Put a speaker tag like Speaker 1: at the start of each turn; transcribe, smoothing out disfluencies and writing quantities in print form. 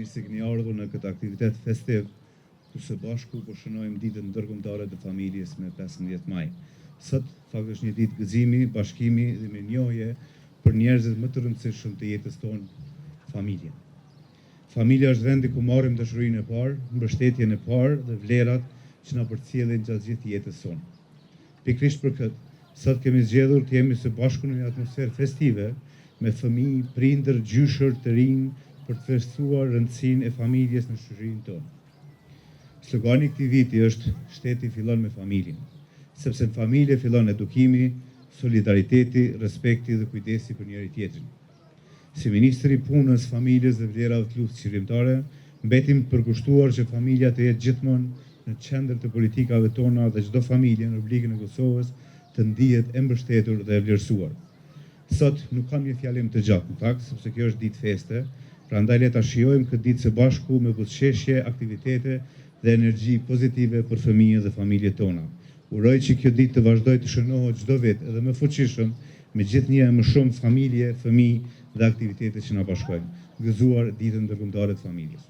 Speaker 1: Mirë se keni ardhur në këtë aktivitet festiv ku së bashku po shënojmë Ditën Ndërkombëtare të Familjes me 15 maj. Sot, fakt është një ditë gëzimi, bashkimi dhe mirënjohje për njerëzit më të rëndësishëm të jetës tonë, familjen. Familja është vendi ku marrim dashurinë e parë, mbështetjen e parë dhe vlerat që na përcjellin gjatë gjithë jetës sonë. Pikërisht për këtë, sot kemi zgjedhur të jemi së bashku në një atmosferë festive me fëmijë, prindër, gjyshër, të rinj për të festuar rëndësinë e familjes në shoqërinë tonë. Slogani i këtij viti është Shteti fillon me familjen, sepse në familje fillon edukimi, solidariteti, respekti dhe kujdesi për njëri-tjetrin. Si ministër i Punës, Familjes dhe Vlerave të Luftës Çlirimtare, mbetim të përkushtuar që familja të jetë gjithmonë në qendër të politikave tona dhe çdo familje në Republikën e Kosovës të ndihet e mbështetur dhe e vlerësuar. Sot nuk kam një fjalim të gjatë në fakt, sepse kjo është ditë feste, prandaj le ta shijojmë këtë ditë së bashku me buzëqeshje, aktivitete dhe energji pozitive për fëmijët dhe familjet tona. Uroj që kjo ditë të vazhdojë të shënohet çdo vit edhe më fuqishëm me gjithnjë e më shumë familje, fëmijë dhe aktivitete që na bashkojnë. Gëzuar Ditën Ndërkombëtare të Familjes.